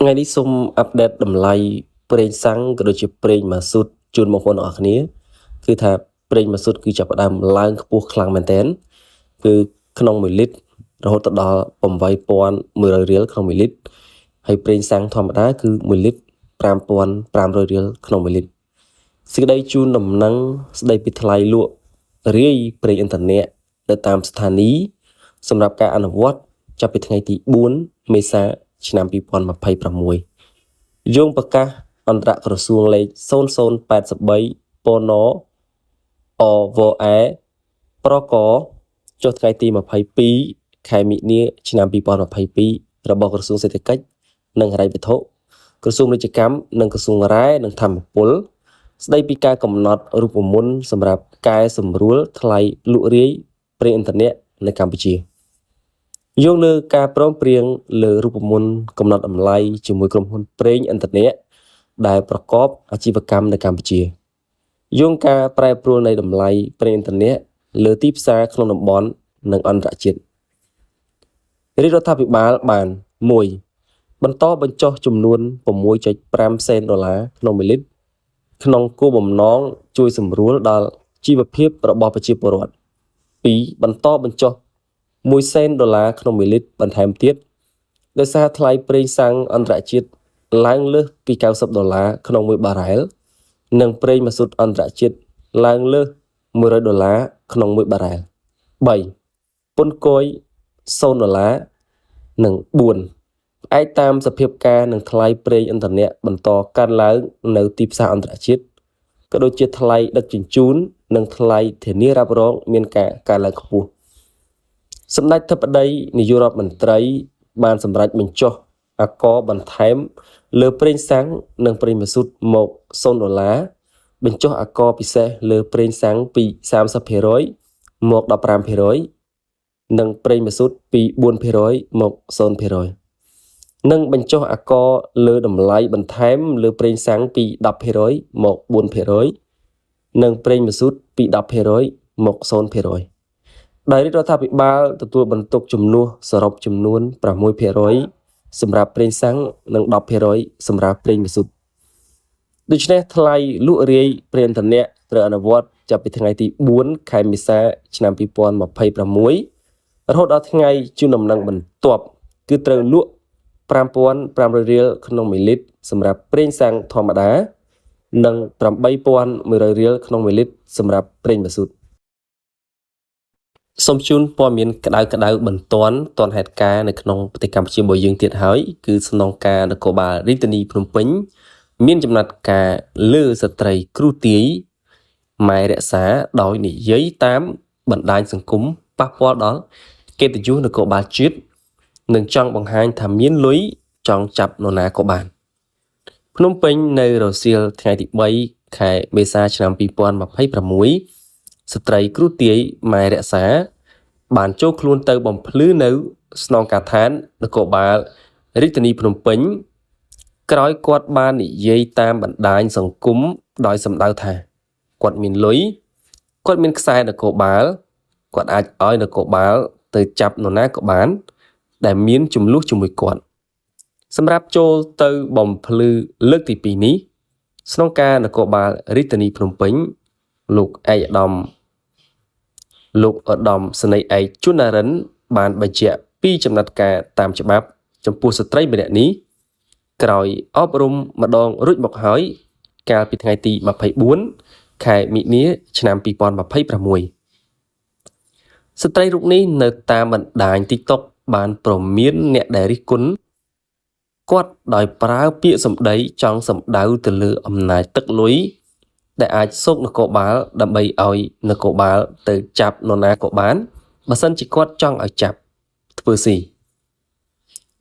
ថ្ងៃនេះសូម update តម្លៃប្រេងសាំងក៏ដូចជាប្រេងម៉ាស៊ូតជូនបងប្អូនទាំងអស់គ្នាគឺថាប្រេងម៉ាស៊ូតគឺចាប់ផ្ដើមឡើងខ្ពស់ខ្លាំងមែនទែនគឺក្នុង1លីត្ររហូតទៅដល់8100រៀលក្នុង1លីត្រហើយប្រេងសាំងធម្មតាគឺ1លីត្រ5500រៀលក្នុង1លីត្រសេចក្តីជូនដំណឹងស្តីពីថ្លៃលក់រាយប្រេងឥន្ធនៈនៅតាមស្ថានីយ៍សម្រាប់ការអនុវត្តចាប់ពីថ្ងៃទី4មេសាឆ្នាំ2026យោងប្រកាសអន្តរក្រសួងលេខ0083ពណអវអែប្រកចុះថ្ងៃទី22ខែមិនិនាឆ្នាំ2022របស់ក្រសួងសេដ្ឋកិច្ចនិងហិរញ្ញវត្ថុក្រសួងពាណិជ្ជកម្មនិងក្រសួងរ៉ែនិងថាមពលស្ដីពីការកំណត់រូបមន្តសម្រាប់កែសម្រួលថ្លៃលក់រាយប្រេងឥន្ធនៈនៅកម្ពុជាយោងលើការព្រមព្រៀងលើរូបមន្តកំណត់តម្លៃជាមួយក្រុមហ៊ុនប្រេងឥន្ធនៈដែលប្រកបអាជីវកម្មនៅកម្ពុជាយោងការប្រែប្រួលនៃតម្លៃប្រេងឥន្ធនៈលើទីផ្សារក្នុងតំបន់និងអន្តរជាតិរាជរដ្ឋាភិបាលបាន1បន្តបញ្ចុះចំនួន 6.5 សេនដុល្លារក្នុង1លីត្រក្នុងគោលបំណងជួយសម្រួលដល់ជីវភាពរបស់ប្រជាពលរដ្ឋ2បន្តបញ្ចុះ1សេនដុល្លារក្នុង1លីត្របន្ថែមទៀតដោយសារថ្លៃប្រេងសាំងអន្តរជាតិឡើងលើសពី90ដុល្លារក្នុង1បារ៉ែលនិងប្រេងម៉ាស៊ូតអន្តរជាតិឡើងលើស100ដុល្លារក្នុង1បារ៉ែល3ពន្ធគយ0ដុល្លារនិង4ផ្អែកតាមសភាពការនិងថ្លៃប្រេងឥន្ធនៈបន្តកើនឡើងនៅទីផ្សារអន្តរជាតិក៏ដូចជាថ្លៃដឹកជញ្ជូននិងថ្លៃធានារ៉ាប់រងមានការកើនឡើងខ្ពស់សម្ដេចធិបតីនាយករដ្ឋមន្ត្រីបានសម្រេចបញ្ចុះអាករបន្ថែមលើប្រេងសាំងនិងប្រេងម៉ាស៊ូតមក0ដុល្លារបញ្ចុះអាករពិសេសលើប្រេងសាំងពី30%មក15%និងប្រេងម៉ាស៊ូតពី4%មក0%និងបញ្ចុះអាករលើតម្លៃបន្ថែមលើប្រេងសាំងពី10%មក4%និងប្រេងម៉ាស៊ូតពី10%មក0%ដោយរាជរដ្ឋាភិបាលទទួលបន្ទុកជំនួសសរុបចំនួន6%សម្រាប់ប្រេងសាំងនិង10%សម្រាប់ប្រេងម៉ាស៊ូតដូច្នេះថ្លៃលក់រាយប្រេងឥន្ធនៈត្រូវអនុវត្តចាប់ពីថ្ងៃទី4ខែមេសាឆ្នាំ2026រហូតដល់ថ្ងៃជូនដំណឹងបន្ទាប់គឺត្រូវលក់5500រៀលក្នុង1លីត្រសម្រាប់ប្រេងសាំងធម្មតានិង8100រៀលក្នុង1លីត្រសម្រាប់ប្រេងម៉ាស៊ូតសូមជូនព័ត៌មានក្តៅក្តៅបន្ទាន់ទាន់ហេតុការណ៍នៅក្នុងប្រទេសកម្ពុជារបស់យើងទៀតហើយគឺស្នងការនគរបាលរាជធានីភ្នំពេញមានចំណាត់ការលើស្ត្រីគ្រូទាយម៉ែរក្សាដោយនិយាយតាមបណ្ដាញសង្គមប៉ះពាល់ដល់កិត្តិយសនគរបាលជាតិនិងចង់បង្ហាញថាមានលុយចង់ចាប់នរណាក៏បានភ្នំពេញនៅរសៀលថ្ងៃទី3ខែមេសាឆ្នាំ2026ស្ត្រីគ្រូទាយម៉ែរក្សាបានចូលខ្លួនទៅបំភ្លឺនៅស្នងការដ្ឋាននគរបាលរាជធានីភ្នំពេញក្រោយគាត់បាននិយាយតាមបណ្ដាញសង្គមដោយសម្ដៅថាគាត់មានលុយគាត់មានខ្សែនគរបាលគាត់អាចឲ្យនគរបាលទៅចាប់នរណាក៏បានដែលមានចំនួនជាមួយគាត់សម្រាប់ចូលទៅបំភ្លឺលើកទី2នេះស្នងការនគរបាលរាជធានីភ្នំពេញលោកឯកឧត្តមលោកឧត្តមសេនីយ៍ឯកជួនណារិនបានបញ្ជាក់ពីចំណាត់ការតាមច្បាប់ចំពោះស្ត្រីម្នាក់នេះក្រោយអប់រំម្ដងរួចមកហើយកាលពីថ្ងៃទី24ខែមិនិនាឆ្នាំ2026ស្ត្រីរូបនេះនៅតាមបណ្ដាញ TikTok បានព្រមានអ្នកដែលរិះគន់គាត់ដោយប្រើពាក្យសម្ដីចង់សម្ដៅទៅលើអំណាចទឹកលុយដែលអាចសូកនគរបាលដើម្បីឲ្យនគរបាលទៅចាប់នរណាក៏បានបើសិនជាគាត់ចង់ឲ្យចាប់ធ្វើស៊ី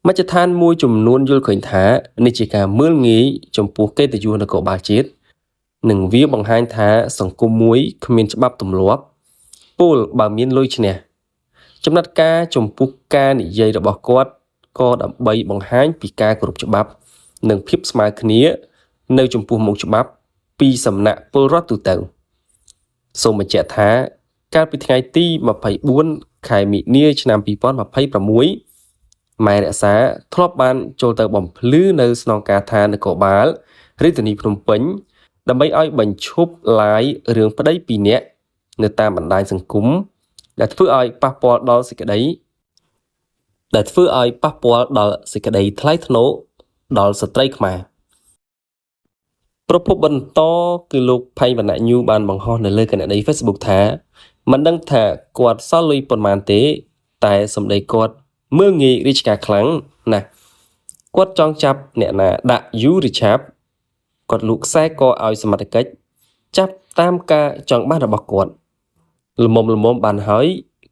មជ្ឈដ្ឋានមួយចំនួនយល់ឃើញថានេះជាការមើលងាយចំពោះកិត្តិយសនគរបាលជាតិនិងវាបង្ហាញថាសង្គមមួយគ្មានច្បាប់ទម្លាប់ពលបើមានលុយឈ្នះចំណាត់ការចំពោះការនិយាយរបស់គាត់ក៏ដើម្បីបង្ហាញពីការគោរពច្បាប់និងភាពស្មើគ្នានៅចំពោះមុខច្បាប់ពីសំណាក់ពលរដ្ឋទូទៅសូមបញ្ជាក់ថាកាលពីថ្ងៃទី24ខែមិនិនាឆ្នាំ2026 ម៉ែរក្សាធ្លាប់បានចូលទៅបំភ្លឺនៅស្នងការដ្ឋាននគរបាលរាជធានីភ្នំពេញដើម្បីឲ្យបញ្ឈប់ live រឿងប្តីពីរនាក់នៅតាមបណ្ដាញសង្គមដែលធ្វើឲ្យប៉ះពាល់ដល់សេចក្តីដែលធ្វើឲ្យប៉ះពាល់ដល់សេចក្តីថ្លៃថ្នូរដល់ស្ត្រីខ្មែរប្រភពបន្តគឺលោកផៃវណ្ណៈញូបានបង្ហោះនៅលើគណនី Facebook ថាមិនដឹងថាគាត់សល់លុយប៉ុន្មានទេ តែសម្ដីគាត់មើលងាយរាជការខ្លាំងណាស់គាត់ចង់ចាប់អ្នកណាដាក់យូរឬឆាប់គាត់លូកខ្សែកឲ្យសមត្ថកិច្ចចាប់តាមការចង់បានរបស់គាត់ល្មមល្មមបានហើយ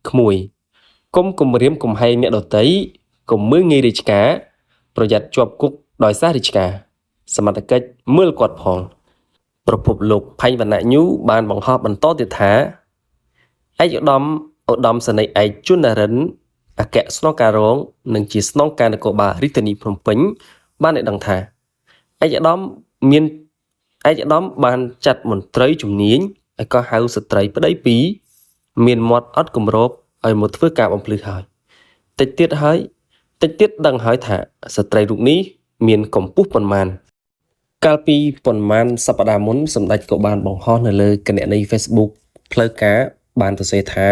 ក្មួយកុំគំរាមកំហែងអ្នកដទៃកុំមើលងាយរាជការប្រយ័ត្នជាប់គុកដោយសាររាជការសមត្ថកិច្ចមើលគាត់ផងប្រភពលោកផៃវណ្ណៈញូបានបង្ហោះបន្តទៀតថាឯកឧត្តមឧត្តមសេនីយ៍ឯកជួននរិនអគ្គស្នងការរងនិងជាស្នងការនគរបាលរាជធានីភ្នំពេញបានឲ្យដឹងថាឯកឧត្តមមានឯកឧត្តមបានចាត់មន្ត្រីជំនាញឲ្យកោះហៅស្ត្រីប្តីពីរមានមាត់អត់គម្របឲ្យមកធ្វើការបំភ្លឺហើយតិចទៀតហើយតិចទៀតដឹងហើយថាស្ត្រីរូបនេះមានកម្ពស់ប៉ុន្មានកាលពីប៉ុន្មានសប្តាហ៍មុនសម្ដេចក៏បានបង្ហោះនៅលើគណនី Facebook ផ្លូវការបានសរសេរថា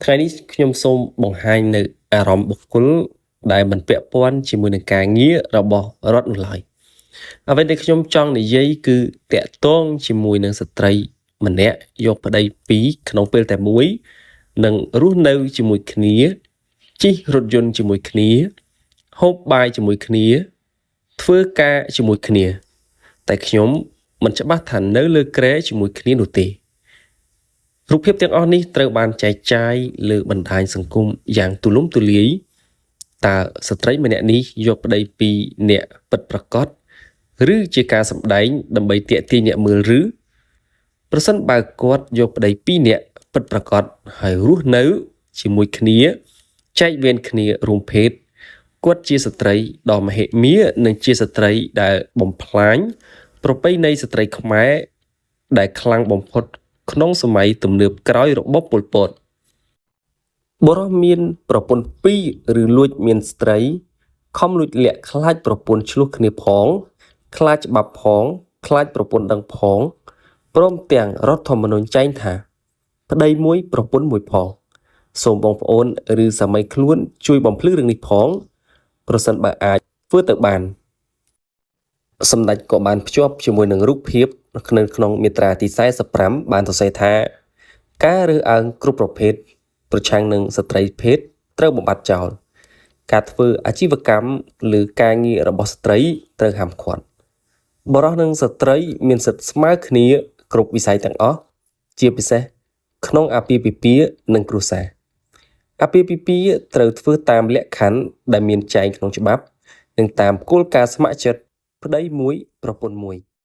ថ្ងៃនេះខ្ញុំសូមបង្ហាញនៅអារម្មណ៍បុគ្គលដែលមិនពាក់ព័ន្ធជាមួយនឹងការងាររបស់រដ្ឋនោះឡើយអ្វីដែលខ្ញុំចង់និយាយគឺតាក់ទងជាមួយនឹងស្ត្រីម្នាក់យកប្តីពីរក្នុងពេលតែមួយនិងរស់នៅជាមួយគ្នាជិះរថយន្តជាមួយគ្នាហូបបាយជាមួយគ្នាធ្វើការជាមួយគ្នាតែខ្ញុំមិនច្បាស់ថានៅលើគ្រែជាមួយគ្នានោះទេរូបភាពទាំងអស់នេះត្រូវបានចែកចាយលើបណ្ដាញសង្គមយ៉ាងទូលំទូលាយតើស្ត្រីម្នាក់នេះយកប្តីពីរនាក់ពិតប្រាកដឬជាការសម្ដែងដើម្បីទាក់ទាញអ្នកមើលឬប្រសិនបើគាត់យកប្តីពីរនាក់ពិតប្រាកដហើយរស់នៅជាមួយគ្នាចែកវេនគ្នារួមភេទគាត់ជាស្ត្រីដ៏មហិមានិងជាស្ត្រីដែលបំផ្លាញប្រពៃណីស្ត្រីខ្មែរដែលខ្លាំងបំផុតក្នុងសម័យទំនើបក្រោយរបបប៉ុលពតបុរសមានប្រពន្ធពីរឬលួចមានស្ត្រីខំលួចលាក់ខ្លាចប្រពន្ធឈ្លោះគ្នាផងខ្លាចច្បាប់ផងខ្លាចប្រពន្ធដឹងផងព្រមទាំងរដ្ឋធម្មនុញ្ញចែងថាប្តីមួយប្រពន្ធមួយផងសូមបងប្អូនឬសាមីខ្លួនជួយបំភ្លឺរឿងនេះផងប្រសិនបើអាចធ្វើទៅបានសម្ដេចក៏បានភ្ជាប់ជាមួយនឹងរូបភាពនៅក្នុងមាត្រាទី45បានសរសេរថាការរើសអើងគ្រប់ប្រភេទប្រឆាំងនឹងស្ត្រីភេទត្រូវបំបត្តិចោលការធ្វើអាជីវកម្មឬការងាររបស់ស្ត្រីត្រូវហាមឃាត់បុរសនិងស្ត្រីមានសិទ្ធិស្មើគ្នាគ្រប់វិស័យទាំងអស់ជាពិសេសក្នុងអាពាហ៍ពិពាហ៍និងគ្រួសារអាពាហ៍ពិពាហ៍ត្រូវធ្វើតាមលក្ខខណ្ឌដែលមានចែងក្នុងច្បាប់និងតាមគោលការណ៍ស្ម័គ្រចិត្តប្តីមួយប្រពន្ធមួយ។